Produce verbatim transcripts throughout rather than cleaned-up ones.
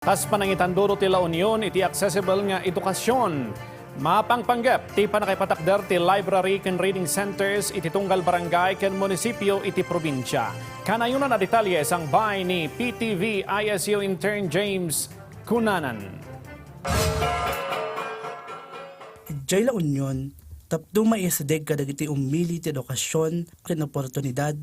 Kas panangitanduro ti La Union iti accessible nga edukasyon, mapangpanggep ti pannakaipatakder ti library ken reading centers iti tunggal barangay ken munisipyo iti probinsia. Kanayonan a detalye sangbay ni P T V I S U intern James Cunanan. Idiay La Union, tapno maisideg kadagiti ummili ti edukasyon ken oportunidad,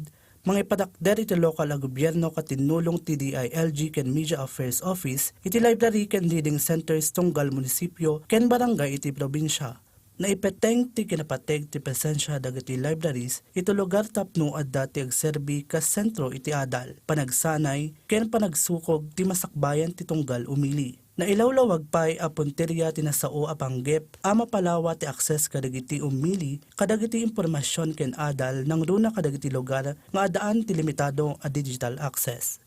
mangipatakder iti lokal a gobierno ket tinulong ti D I L G ken Media Affairs Office iti library ken reading centers tunggal munisipyo ken barangay iti probinsia. Naipateng ti kinapateg ti presensia dagiti libraries iti lugar tapno adda ti agserbi kas sentro iti adal, panagsanay, ken panagsukog ti masakbayan ti tunggal umili. Nailawlawag pay a punteria ti nasao a panggep a mapalawa ti akses kadagiti ummili kadagiti impormasyon ken adal nangruna kadagiti lugar nga addaan ti limitado a digital access.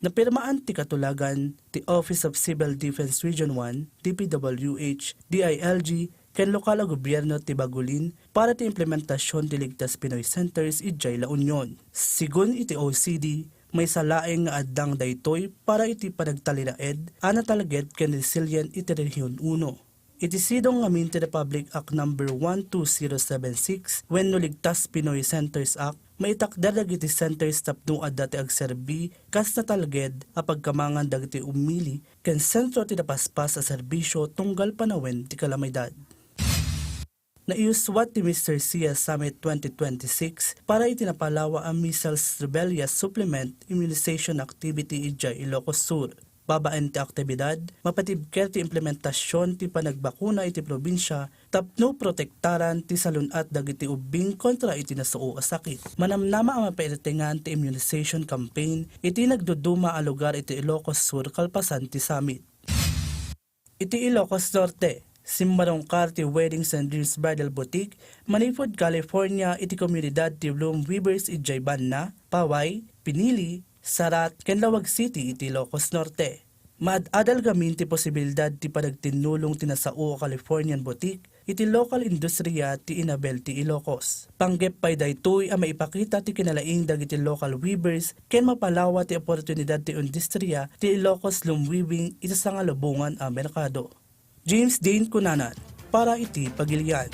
Napirmaan ti katulagan ti Office of Civil Defense Region one, D P W H, D I L G, ken lokal a gobierno ti Bagulin para ti implementasyon ti Ligtas Pinoy Centers idiay La Union. Sigun iti O C D, maysa laeng nga addang daytoy para iti panagtalinaed a natalged ken resilient iti Rehiyon uno. Iti sidong ngamin ti Republic Act Number one two zero seven six wenno Ligtas Pinoy Centers Act, maitakder dagiti centers tapno adda ti agserbi kas natalged a pagkamangan dagiti ummili ken sentro ti napaspas a serbisio tunggal panawen ti kalamidad. Naiyuswat ti Mister Sia Summit twenty twenty-six para iti napalawa a measles rubella supplement immunization activity idiay Ilocos Sur. Babaen ti aktibidad, mapatibker ti implementasyon ti panagbakuna iti probinsia tapno protektaran ti salun-at dagiti ubbing kontra iti nasao a sakit. Manamnama a mapairtengan ti immunization campaign iti nagduduma a lugar iti Ilocos Sur kalpasan ti summit. Iti Ilocos Norte, simmarungkar ti Weddings and Dreams Bridal Boutique manipud California iti komunidad ti Bloom Weavers idiay Banna, Paway, Pinili, Sarat, ken Laoag City iti Ilocos Norte. Maad-adal ngamin ti posibilidad ti panagtinnulong ti nasao a Californian boutique iti lokal industriya ti inabel ti Ilocos. Panggep pay daytoy a maipakita ti kinalaing dagiti lokal weavers ken mapalawa ti oportunidad ti industriya ti Ilocos loom weaving iti sangalubongan a merkado. James Dean Cunanan para iti Pagilian.